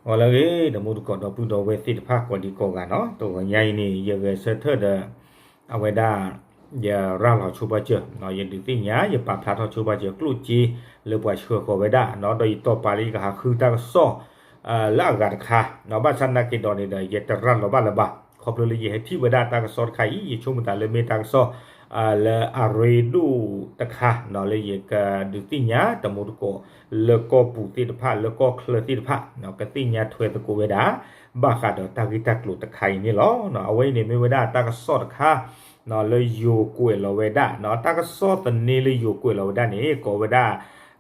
ဂီၤလၢအဂ့ၤ ဒီးမူတကိးဒီပုၢ်ဒီဝဲၢ်သ့ၣ်တဖၣ်ကိးဒံကိးဂၤနီၤ, တဂီၤညါအံၤန့ၣ် ယဂဲၤဆၢထၢၣ်ဒီး အဝဲဒၣ် ယရၤလီၤဆိပာ်စၢၤ, ယဒုးသ့ၣ်ညါ ယပာ်ဖျါထီၣ်ဆိပာ်စၢၤကျိၣ်စ့ လၢပှၤဆှၢဃီၤဝဲဒၣ်နီၤ, ဒီးယတီၢ်ပာ်လၢယကဟးဃုတၢ်ကစီၣ် လၢအဂၤတခါနီၤ, ဘၣ်ဆၣ်သနာ်က့ဒီးန့ၣ်ဒီး ယတရၤလီၤဘၣ်လၢၤဘၣ်, ခီဖျိလၢယဟဲထံၣ်ဝဲဒၣ်တၢ်ကစီၣ်တခါအံၤ ယဆိကမိၣ်သးလၢမ့ၢ်တၢ်ကစီၣ် လၢအရ့ဒိၣ်တခါနီၤ, လၢယကဒုးသ့ၣ်ညါတမူတကိး လၢကီၢ်ပူၤသ့ၣ်တဖၣ် လၢကီၢ်ချၢသ့ၣ်တဖၣ် ကသ့ၣ်ညါထွဲသကိးဝဲဒၣ် ဘၣ်ဃးဒီးတၢ်ဂ့ၢ်တၢ်ကျိၤတခါအံၤန့ၣ်လီၤ. အဝဲအံၤန့ၣ်မ့ၢ်ဝဲဒၣ်တၢ်ကစီၣ်တခါ လၢယိၤကွဲးလီၤဝဲဒၣ်နီၤ, တၢ်ကစီၣ်သန့လၢယိၤကွဲးလီၤဝဲဒၣ်န့ၣ် ကိးဝဲဒၣ်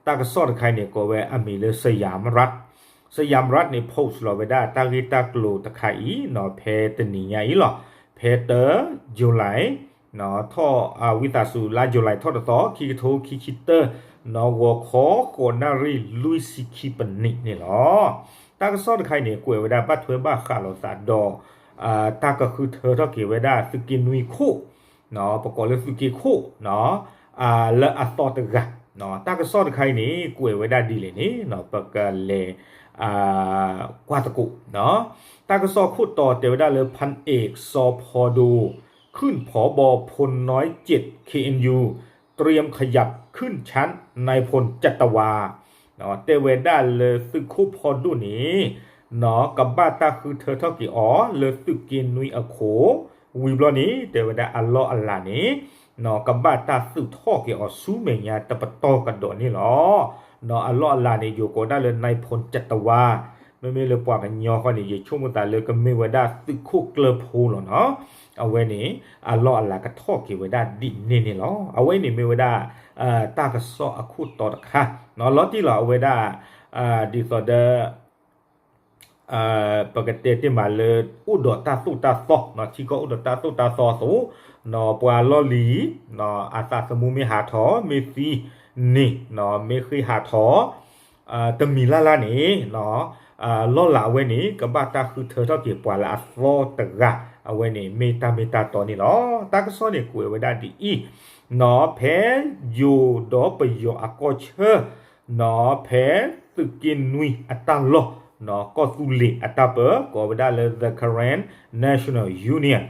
တၢ်ကစီၣ်တခါအံၤန့ၣ် ကိးဝဲအမံၤလၢ Siam Rat, Siam Rat န့ၣ် post လီၤဝဲဒၣ်တၢ်ဂ့ၢ်တၢ်ကျိၤတခါအံၤနီၤ, ဖဲတနံၤညါအံၤလီၤ, ဖဲတၢ July ထီၣ် ဝံသးစူၤ လါ July ထီၣ်တသီ ခံကထိခံဆံတၢ နီၤ ဂီၤခီ ဃိးနၣ်ရံၣ် လွံၢ်ဆံခံပနံးန့ၣ်လီၤ. တၢ်ကစီၣ်တခါအံၤန့ၣ် ကွဲးဝဲဒၣ်ဘၣ်ထွဲဘၣ်ဃးလိာ်သးဒီး တၢ်ကဃုထၢထီၣ်က့ၤဝဲဒၣ်သုးက့နွံခိၣ် ပကိးလၢသုးက့ခိၣ် လၢအသီတဂၤ, တၢ်ကစီၣ်တခါအံၤန့ၣ် ကွဲးဝဲဒၣ်ဒ်လဲၣ်န့ၣ် ပကလဲၤ ကွၢ်သကိး, တၢ်ကစီၣ်ခိၣ်တီတဲဝဲဒၣ်လၢ พันเอก ซอ พอโด ขึ้น ผบ พล น้อย เจ็ด เคเอ็นยู เตรียมขยับขึ้นชั้น นายพล จัตวา တဲဝဲဒၣ်လၢသုးခိၣ်ဖီဒိၣ်န့ၣ် ကဘၣ်တၢ်ဃုထၢထီၣ်က့ၤအီၤလၢသုးက့နွံအခိၣ်, ဝံၤဘျီန့ၣ် တဲဝဲဒၣ်အလီၢ်အလၤန့ၣ် ကဘၣ်တၢ်သုးထီၣ်က့ၤအီၤဆူမဲာ်ညါတပတီၢ်ကဒီးန့ၣ်လီၤ. အလီၢ်အလၤန့ၣ် ယိၤကိးဒၣ်လၢ นายพล จัตวา, မ့မ့ၢ်လၢပှၤကညီဃီန့ၣ် ယဆိကမိၣ်သးလၢကမ့ၢ်ဝဲဒၣ်သုးခိၣ်ကျၢၢ်ဖိလီၤနီၤ. အဝဲန့ၣ် အလီၢ်အလၤကထီၣ်က့ၤဝဲဒၣ်ဒ်န့ၣ်န့ၣ်လီၤ. အဝဲန့ၣ်မ့ၢ်ဝဲဒၣ် တၢ်ကစီၣ်အခိၣ်တီတခါ, လီၤတံၢ်လီၤအဝဲဒၣ် ဒ်သိးဒီး ပကတဲတ့ၢ်မးလၢ အိၣ်ဒီးတၢ်သိၣ်တၢ်သီ, ထံကီၢ်အိၣ်ဒီးတၢ်သိၣ်တၢ်သီအသိး, ပှၤလီၢ်လံၤ အသးသမူမ့ၢ်ဟးထီၣ် မ့ၢ်သံန့ၣ် မ့ၢ်ဃ့ဟးထီၣ် တမံၤလၢ်လၢ်န့ၣ် လီၢ်လၤအဝဲန့ၣ် ကဘၣ်တၢ်ဃုထၢထီၣ်က့ၤပှၤလၢအသီတဂၤ, အဝဲန့ၣ်မ့ၢ်တၢ်မ့ၢ်တၢ်တီန့ၣ်လီၤ. တၢ်ကစီၣ်န့ၣ်ကွဲးဝဲဒၣ်ဒ်အံၤ, ဖဲယိၤဒီးပယီၤအကီၢ်ဆၢ ဖဲသုးက့နွံအတၢ်လီၢ် ကီၢ်သူလ့ၤအတၢ်ပၢ ကိးဝဲဒၣ်လၢ the Karen National Union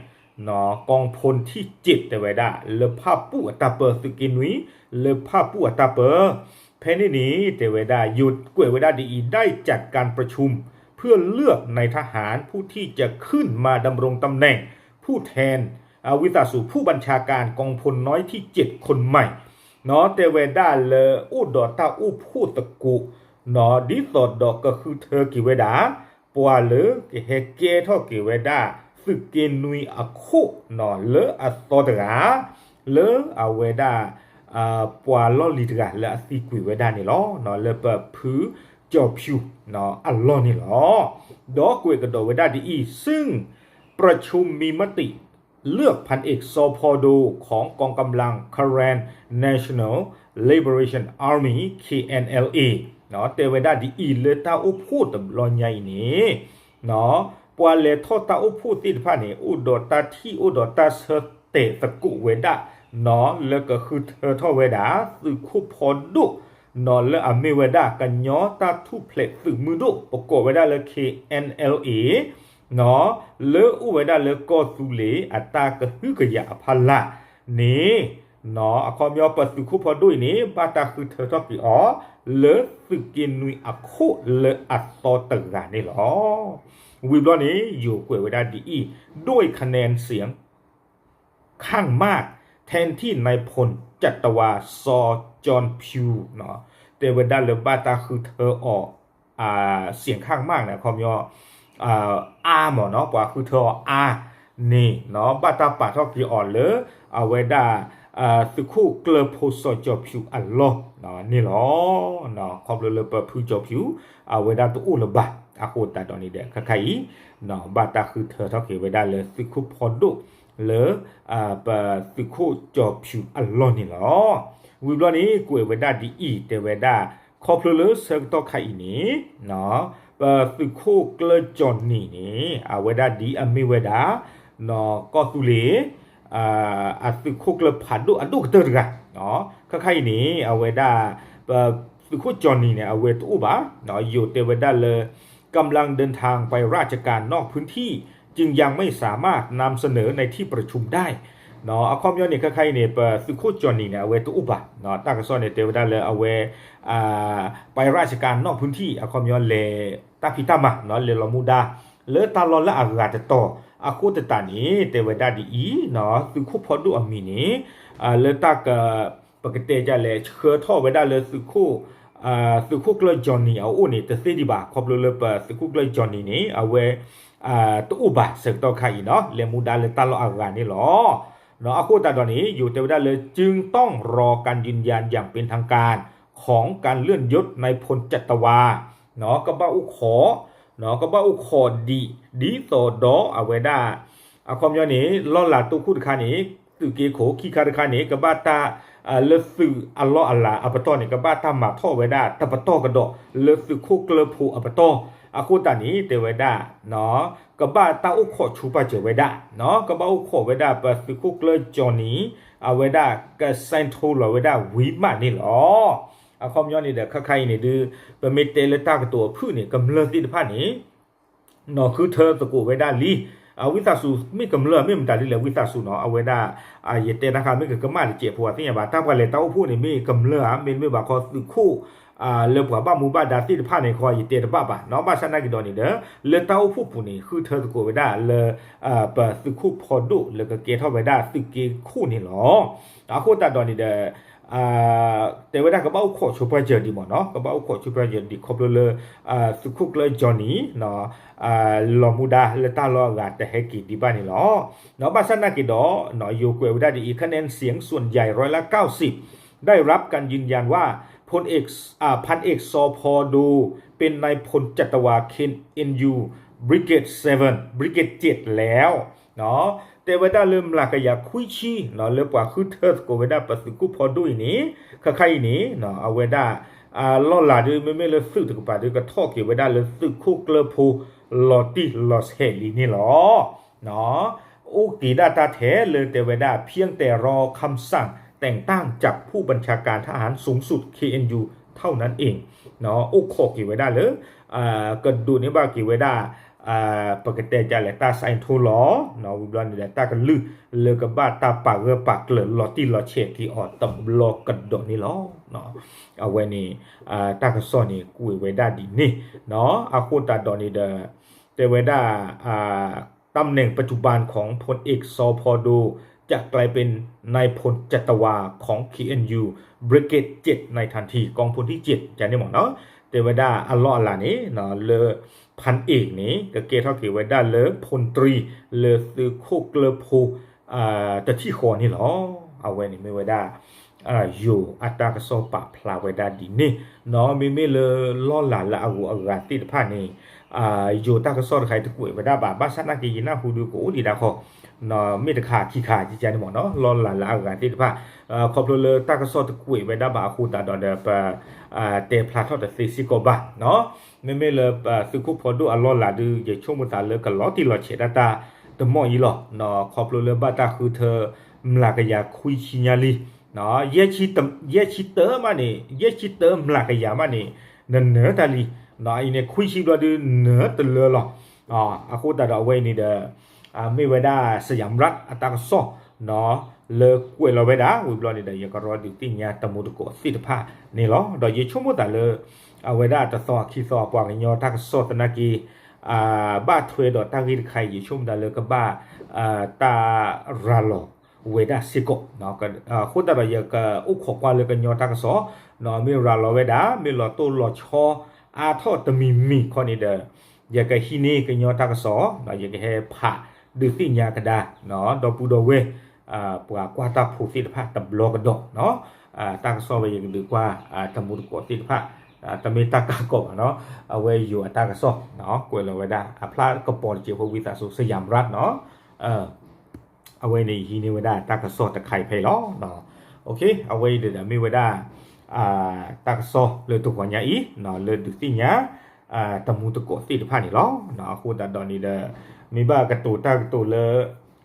กองพลที่เจ็ด တဲဝဲဒၣ် လၢဖၣ်ပူၣ်အတၢ်ပၢသုးက့နွံ လၢဖၣ်ပူၣ်အတၢ်ပၢ ဖဲန့ၣ်န့ၣ် တဲဝဲဒၣ် ယိၤကွဲးဝဲဒၣ်ဒ်အံၤ ได้จัดการประชุม เพื่อเลือกนายทหารผู้ที่จะขึ้นมาดำรงตำแหน่งผู้แทน ဝံသးစူၤ ผู้บัญชาการกองพลน้อยที่เจ็ดคนใหม่ တဲဝဲဒၣ်လၢအိၣ်ဒီးတၢ်အိၣ်ဖှိၣ်သကိး ဒ်သိးဒီးကဃုထၢက့ၤဝဲဒၣ် ပှၤလၢကဟဲကဲထီၣ်က့ၤဝဲဒၣ် သုးက့နွံအခိၣ် လၢအသီတဂၤ လၢအဝဲဒၣ် ပှၤလီၢ်လံၤတဂၤလၢအသံကွံာ်ဝဲဒၣ်န့ၣ်လီၤ. လၢပဖုကၠီၤဖၠူၣ်အလီၢ်န့ၣ်လီၤ. ဒီးကွဲးကဒီးဝဲဒၣ်ဒ်အံၤ ซึ่งประชุมมีมติ เลือกพันเอก ซอ พอโด ของกองกำลัง Karen National Liberation Army เคเอ็นแอลเอ တဲဝဲဒၣ်ဒ်အံၤ လၢတၢ်အိၣ်ဖှိၣ်တဘျီညါအံၤန့ၣ် ပှၤလဲၤထီၣ်တၢ်အိၣ်ဖှိၣ်သ့ၣ်တဖၣ်န့ၣ် အိၣ်ဒီးတၢ်ထံၣ်အိၣ်ဒီးတၢ်ဆၢတဲာ်သကိးဝဲဒၣ် လၢကဃုထၢထီၣ်ဝဲဒၣ် သုးခိၣ်ဖီဒိၣ် လၢအမ့ၢ်ဝဲဒၣ်ကညီတၢ်ထူၣ်ဖျဲးသုးမုၢ်ဒိၣ် ပကိးဝဲဒၣ်လၢ KNLA လၢအိၣ်ဝဲဒၣ်လၢကီၢ်သူလ့ၤအတၢ်ကဟုကယာ်အဖီလာ်န့ၣ် အခီပညီပသုးခိၣ်ဖီဒိၣ်အံၤန့ၣ် ဘၣ်တၢ်ဃုထၢထီၣ်က့ၤအီၤ လၢသုးက့နွံအခိၣ်လၢအသီတဂၤန့ၣ်လီၤ. ဝံၤဘျီန့ၣ် ယိၤကွဲးဝဲဒၣ်ဒ်အံၤ ด้วยคะแนนเสียง ข้างมาก แทนที่นายพล จัตวา ซอ จอนพิว တဲဝဲဒၣ်လၢဘၣ်တၢ်ဃုထၢအီၤ เสียงข้างมาก န့ၣ် အခီပညီ အါမ့ၢ်နီၤ ပှၤဃုထၢအီၤအါန့ၣ်နီၤ ဘၣ်တၢ်ပာ်ထီၣ်က့ၤအီၤလၢ အဝဲဒၣ် သုးခိၣ်ကျၢၢ်ဖိစီၤကၠီၤဖၠူၣ်အလီၢ်န့ၣ်လီၤ. ခီဖျိလၢပဖုကၠီၤဖၠူၣ် အဝဲဒၣ်တအိၣ်လၢၤဘၣ် အဃိသတးဒီးန့ၣ်ဒီး ခဲခါအံၤ ဘၣ်တၢ်ဃုထၢထီၣ်က့ၤဝဲဒၣ်လၢသုးခိၣ်ဖီဒိၣ်လၢ ပသုးခိၣ်ကၠီၤဖၠူၣ်အလီၢ်န့ၣ်လီၤ. ဝံၤဘျီန့ၣ် ကွဲးဝဲဒၣ်ဒ်အံၤ တဲဝဲဒၣ် ခီဖျိလၢဆၢကတီၢ်ခါအံၤန့ၣ် ပသုးခိၣ်ကျၢၢ်ကၠီၣ်နံၤန့ၣ် အဝဲဒၣ်ဒ်အမ့ၢ်ဝဲဒၣ် ကီၢ်သူလ့ၤ အသုးခိၣ်ကျၢၢ်ဖးဒိၣ်အဒိၣ်ကတၢၢ်တဂၤ ခဲခါအံၤန့ၣ် အဝဲဒၣ် ပသုးခိၣ်ကၠီၣ်နံၤန့ၣ် အဝဲတအိၣ်ဘၣ် ယိၤတဲဝဲဒၣ်လၢ กำลังเดินทางไปราชการนอกพื้นที่ จึงยังไม่สามารถนำเสนอในที่ประชุมได้ အခီပညီန့ၣ် ခဲခါအံၤန့ၣ် ပသုးခိၣ် Johnny န့ၣ် အဝဲတအိၣ်ဘၣ် တၢ်ကစီၣ်န့ၣ် တဲဝဲဒၣ်လၢအဝဲ ပှၤရၢ်စကါနီၣ်ဖုထံၣ် အခီပညီလဲၤတၢ်ဖံးတၢ်မၤ လဲၤလီၤမူဒါ လၢတၢ်လီၢ်လၢအဂၤတတီၤ အဃိသတးန့ၣ် တဲဝဲဒၣ်ဒ်အံၤ သုးခိၣ်ဖီဒိၣ်အမံၤန့ၣ် လၢတၢ်က ပကတဲဒ်လဲၣ် ဆှၢထီၣ်ဝဲဒၣ်လၢ သုးခိၣ်ကျၢၢ် Johnny အအိၣ်န့ၣ် တသ့ဒံးဘၣ် ခီဖျိလၢပသုးခိၣ်ကျၢၢ် Johnny န့ၣ် အဝဲ တအိၣ်ဘၣ်ဆၢကတီၢ်ခါအံၤနီၤ လဲၤမူဒါလၢတၢ်လီၢ်အဂၤန့ၣ်လီၤ. အဃိသတးဒီးန့ၣ် ယိၤတဲဝဲဒၣ်လၢ จึงต้องรอการยืนยันอย่างเป็นทางการของการเลื่อนยศนายพลจัตวา ကဘၣ်အိၣ်ခိး ကဘၣ်အိၣ်ခိးဒံး ဒ်သိးဒီးအဝဲဒၣ် အခီပညီန့ၣ် လီၢ်လၤတိခိၣ်တခါန့ၣ် သုးက့ခိၣ် ခံခါတခါန့ၣ် ကဘၣ်တၢ် လၢသုးအလီၢ်အလၤအပတီၢ်န့ၣ် ကဘၣ်တၢ်မၤထီၣ်ဝဲဒၣ်တပတီၢ်ကဒီး လၢသုးခိၣ်ကျၢၢ်ဖိအပတီၢ် အဃိသတးန့ၣ် တဲဝဲဒၣ် ကဘၣ်တၢ်အိၣ်ခိးဆိပာ်စၢၤဝဲဒၣ် ကဘၣ်အိၣ်ခိးဝဲဒၣ်ပသုးခိၣ်ကျၢၢ် Johnny အဝဲဒၣ်က sign ထိလီၤဝဲဒၣ်ဝံၤမးန့ၣ်လီၤ. အခီပညီန့ၣ်ဒီး ခဲခါအံၤန့ၣ်ဒုး ပမ့ၢ်တဲလၢတၢ်ကတိၤအဖုၣ်န့ၣ် ကမျၢၢ်သ့ၣ်တဖၣ်န့ၣ် နီၤဃုထၢသကိးဝဲဒၣ်လံ. ဝံသးစူၤ မ့ၢ်ကမျၢၢ် မ့ၢ်မတၤဒ်လဲၣ် ဝံသးစူၤနီၤ အဝဲဒၣ် ယတဲတၢ်ခါ မ့ၢ်ကကမၣ်တစဲးဖိ အသ့ၣ်ညါဘၣ် တၢ်ပှၤလဲၤတၢ်အိၣ်ဖှိၣ်န့ၣ် မ့ၢ်ကမျၢၢ်ဧါ မ့တမ့ၢ်ဘၣ်ခီသုးခိၣ် လၢပှၤဘၣ်မူဘၣ်ဒါသ့ၣ်တဖၣ်န့ၣ်ခီ ယတဲတဘၣ်ဘၣ်နီၤ ဘၣ်ဆၣ်နာ်က့ၤဒီးန့ၣ်ဒီး လၢတၢ်အိၣ်ဖှိၣ်ပူၤန့ၣ် ဃုထၢသကိးဝဲဒၣ်လၢ ပသုးခိၣ်ဖီဒိၣ်လၢကကဲထီၣ်ဝဲဒၣ်သုးက့ခိၣ်န့ၣ်လီၤ. အဃိသတးဒီးန့ၣ်ဒီး တဲဝဲဒၣ်ကဘၣ်အိၣ်ခိးဆိပာ်စၢၤဒံးမ့ၢ်နီၤ ကဘၣ်အိၣ်ခိးဆိပာ်စၢၤဒံးခီဖျိလၢ သုးခိၣ်ကျၢၢ် Johnny လီၤမူဒါလၢတၢ်လီၢ်အဂၤတဟဲက့ၤဒံးဘၣ်န့ၣ်လီၤ. ဘၣ်ဆၣ်နာ်က့ၤဒီး ယိၤကွဲးဝဲဒၣ်ဒ်အံၤ คะแนนเสียงส่วนใหญ่ ร้อยละเก้าสิบ ได้รับการยืนยันว่าพลเอกอ่าพันเอก สอ พอ โด เป็นนายพลจัตวา เคเอ็นยู Brigade seven Brigade เจ็ด แล้ว တဲဝဲဒၣ်လၢမျးကယၤခွံဆံ လၢပှၤဃုထၢသကိးဝဲဒၣ်ပသုးခိၣ်ဖီဒိၣ်အံၤန့ၣ် ခဲခါအံၤန့ၣ် အဝဲဒၣ် လီၢ်လၤဒုး မ့မ့ၢ်လၢသုးတကပၤဒုး ကထီၣ်က့ၤဝဲဒၣ်လၢသုးခိၣ်ကျၢၢ်ဖိ လီၤတံၢ်လီၤဆဲးလံန့ၣ်လီၤ. အိၣ်က့ၤဒၣ်တၢ်ထဲလၢတဲဝဲဒၣ် เพียงแต่รอคำสั่งแต่งตั้งจากผู้บัญชาการทหารสูงสุด เคเอ็นยู เท่านั้นเอง အိၣ်ခိးက့ၤဝဲဒၣ်လၢ ကဒိးန့ၢ်ဘၣ်က့ၤဝဲဒၣ် ပကတဲဒ်လဲၣ် တၢ် sign ထိလီၤ ဝံၤဘျီန့ၣ်ဒီး တၢ်ကလုၢ်လၢကဘၣ်တၢ်ပာ်ဂၢၢ်ပာ်ကျၢၤ လီၤတံၢ်လီၤဆဲးက့ၤအီၤတဘျီကဒီးန့ၣ်လီၤ. အဝဲန့ၣ် တၢ်ကစီၣ်န့ၣ် ကွဲးဝဲဒၣ်ဒ်န့ၣ် အဃိသတးဒီးန့ၣ်ဒီး တဲဝဲဒၣ် ตำแหน่งปัจจุบันของพลเอก สอ พอ โด จะกลายเป็นนายพลจัตวา ของ เคเอ็นยู Brigade เจ็ด ในทันที กองพลที่ เจ็ด န့ၣ်မ့ၢ်နီၤ တဲဝဲဒၣ်အလီၢ်အလၤန့ၣ် လၢ พันเอก န့ၣ် ကကဲထီၣ်က့ၤဝဲဒၣ်လၢ พลตรี လၢသုးခိၣ်ကျၢၢ်ဖိ တထံၣ်ဃီန့ၣ်လီၤ. အဝဲန့ၣ်မ့ၢ်ဝဲဒၣ် ယိၤအတၢ်ကစီၣ်ပာ်ဖျါဝဲဒၣ်ဒ်န့ၣ် မ့မ့ၢ်လၢလီၢ်လၤလၢအဂုၤအဂၤသ့ၣ်တဖၣ်န့ၣ် ယိၤတၢ်ကစီၣ်တခါအံၤတကွဲးဝဲဒၣ်ဘၣ် ဘၣ်ဆၣ်နာ်က့ၤယနၢ်ဟူဒုးကအိၣ်ဒံးဒၣ်ဃီ မ့ၢ်တခါခံခါကကန့ၣ်မ့ၢ်နီၤ လီၢ်လၤလၢအဂၤသ့ၣ်တဖၣ် ခီဖျိလၢတၢ်ကစီၣ်တကွဲးဝဲဒၣ်ဘၣ်အဃိသတးဒီးဒီး ပ တဲဖျါထီၣ်တသ့စ့ၢ်ကီးဘၣ် မ့မ့ၢ်လၢသုးခိၣ်ဖီဒိၣ်အလီၢ်လၤဒုး ယဆိကမိၣ်သးလၢကလီၤတံၢ်လီၤဆဲးဒၣ်တၢ်တမီၢ်အံၤလီၤ. ခီဖျိလၢဘၣ်တၢ်ဃုထၢ မျးကယၤခွံဆံညါလံ ယဲၢ်ဆံတၢမးန့ၣ် ယဲၢ်ဆံတၢမျးကယၤမးန့ၣ် နနၢၤတၢ်လံ အံၤန့ၣ်ခွံဆံဘျီဒုးနၢၤတလၢလီၤ. အဃိသတးဒီးအဝဲအံၤန့ၣ်ဒီး မ့ၢ်ဝဲဒၣ်စယၤမရၢ်အတၢ်ကစီၣ် လၢကွဲးလီၤဝဲဒၣ် ဝံၤဘျီန့ၣ်ဒီး ယကရီဒုးသ့ၣ်ညါတမူတကိးသ့ၣ်တဖၣ်န့ၣ်လီၤ. ဒီးယဆိကမိၣ်သးလၢ အဝဲဒၣ်တသီအခံသီအပှၤကညီတၢ်ကစီၣ်သနာ်က့ ဘၣ်ထွဲဒီးတၢ်ဂ့ၢ်တခါအံၤ ယဆိကမိၣ်သးလၢကဘၣ် တၢ်ရၤလီၤဝဲဒၣ်စ့ၢ်ကီး အဃိသတးဒီးယကအိၣ်ခိးကွၢ်လၢကညီတၢ်ကစီၣ် မ့ၢ်ရၤလီၤဝဲဒၣ် မ့ၢ်လီၤတိၢ်လီၤဆီအါထီၣ်တမံၤမံၤခီန့ၣ်ဒီး ယကဟံးန့ၢ်ကညီတၢ်ကစီၣ် ယကဟဲဖးဒုးသ့ၣ်ညါကဒါ ဒီပုၢ်ဒီဝဲၢ် ပှၤကွၢ်တၢ်ဖိသ့ၣ်တဖၣ်တဘျီကဒီး တၢ်ကစီၣ်ဝဲယကဒုးကွၢ် တမူတကိးသ့ၣ်တဖၣ် တမ့ၢ်တၢ်ကးကီးဘၣ်နီၤ အဝဲယိၤအတၢ်ကစီၣ် ကွဲးလီၤဝဲဒၣ် အဖျါကပီၤတစဲးဖိဝံသးစူၤ စယၤမရၢ်နီၤ အဝဲန့ၣ်ယဟံးန့ၢ်ဝဲဒၣ်တၢ်ကစီၣ်တခါအံၤဖဲအံၤလီၤ. အဝဲအံၤဒီးမ့ၢ်ဝဲဒၣ် တၢ်ကစီၣ်လၢတဂီၤညါအံၤ လၢဒုးသ့ၣ်ညါ တမူတကိးသ့ၣ်တဖၣ်န့ၣ်လီၤ. အဃိသတးဒီးန့ၣ်ဒီး မ့ၢ်ဘၣ်ကတိၤတၢ်ကတိၤလၢ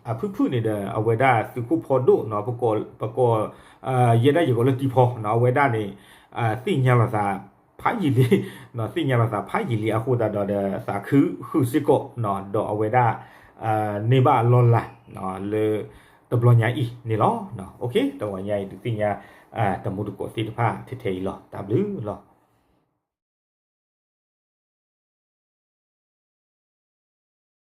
အဖုၣ်ဖုၣ်န့ၣ်ဒီး အဝဲဒၣ်သုးခိၣ်ဖီဒိၣ် ပကိး ယဲဒၣ်ယကိးလၢတံၤဖီ အဝဲဒၣ်န့ၣ် သ့ၣ်ညါလိာ်သး ဖ ဖးယံာ်လံ, သ့ၣ်ညါလီၤသးဖးယံာ်လံအဃိသတးဒီး သးခုဃုာ်စ့ၢ်ကီး ဒီးအဝဲဒၣ် န့ၢ်ဘၣ်အလီၢ်လၤ လၢ တဘျီညါအံၤန့ၣ်လီၤ. တဂီၤညါအံၤဒုးသ့ၣ်ညါ တမူတကိးသ့ၣ်တဖၣ်ထဲထဲအံၤလီၤ. တၢ်ဘျုးလီၤ.